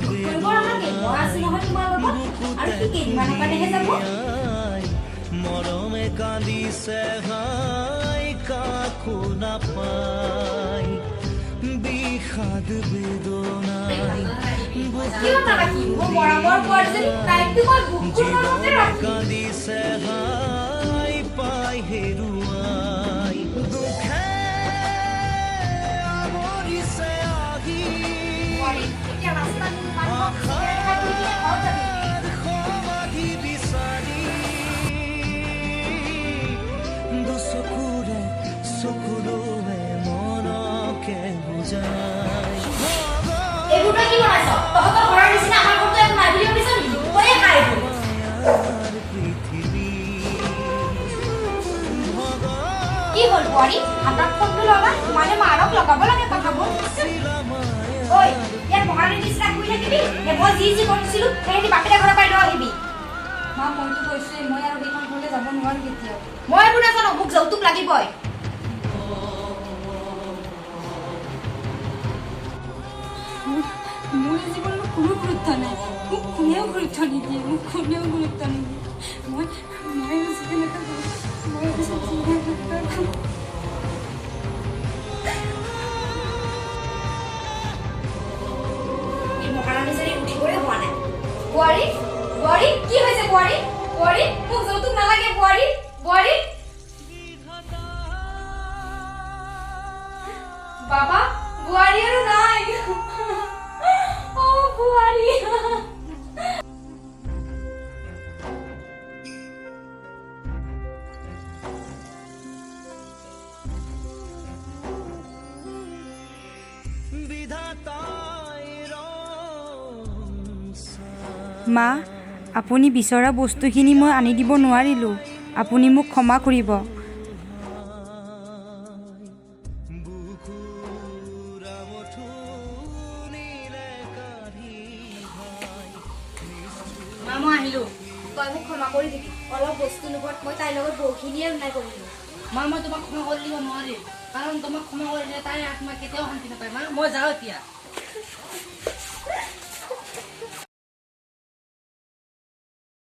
দুখ কৰিব নালাগে, মই আছো নহয় তোমাৰ লগত। আৰু সি কেইদিনমানৰ কাৰণেহে যাব। মৰমে কান্দিছে হাই, কাকো নাপাই বিষাদ বেদনাই। কিয় নাৰাখিম? মোৰ মৰমৰ বোৱাৰীজনী, তাইকতো মই বুকুৰ মাজতে ৰাখিম। কান্দিছে হাই, পাই হেৰুৱাই দুখে আৱৰিছে আহি। বোৱাৰী, এতিয়া ৰাস্তাত মানুহক চিগাৰেট খাই ফুৰি কিনে ঘৰত যাবি। সমাধি বিচাৰি দুচকুৰে চকুলোৱে মনকে বুজাই। এইবোৰ তই কি বনাইছ? তহঁতৰ ঘৰৰ নিচিনা আমাৰ ঘৰতো একো নাই বুলি ভাবিছ নেকি? তয়ে খা এইবোৰ। পৃথিৱী। কি হ'ল বোৱাৰী, হাতত ফোনটো ল'লা? মানে মাৰক লগাব লাগে কথাবোৰ। ঐ, ইয়াত মহাৰাণীৰ নিচিনা শুই থাকিবি নে মই যি যি কৰিছিলো সেইখিনি বাপেৰে ঘৰৰ পৰাই লৈ আহিবি? মা, মইতো কৈছোৱেই, মই আৰু সেইখন ঘৰলৈ যাব নোৱাৰো কেতিয়াও। মই এইবোৰ নাজানো, মোক যৌতুক লাগিবই। মোৰ জীৱনত কোনো গুৰুত্ব নাই। মোক কোনেও গুৰুত্ব নিদিয়ে, মোক কোনেও গুৰুত্ব নিদিয়ে। মই মই জীয়াই নাথাকোঁ, মই জীয়াই নাথাকোঁ। এই মহাৰাণীজনী উঠিবৰে হোৱা নাই। বোৱাৰী, বোৱাৰী, কি হৈছে বোৱাৰী? বোৱাৰী, মোক যৌতুক নালাগে বোৱাৰী। বোৱাৰী, বাবা, বোৱাৰী আৰু নাই। অ বোৱাৰী। বিধাতাই মা, আপুনি বিচৰা বস্তুখিনি মই আনি দিব নোৱাৰিলোঁ। আপুনি মোক ক্ষমা কৰিব। বুকুৰ আমঠু নিলে কাঢ়ি ভাই। মা, মই আহিলোঁ। তই মোক ক্ষমা কৰি দিবি, অলপ বস্তু লোভত মই তাইৰ লগত বহুখিনিয়ে অন্যায় কৰিলো। মা, মই তোমাক ক্ষমা কৰি দিব নোৱাৰিম, কাৰণ তোমাক ক্ষমা কৰিলে তাইৰ আত্মা কেতিয়াও শান্তি নাপায়। মা, মই যাওঁ এতিয়া।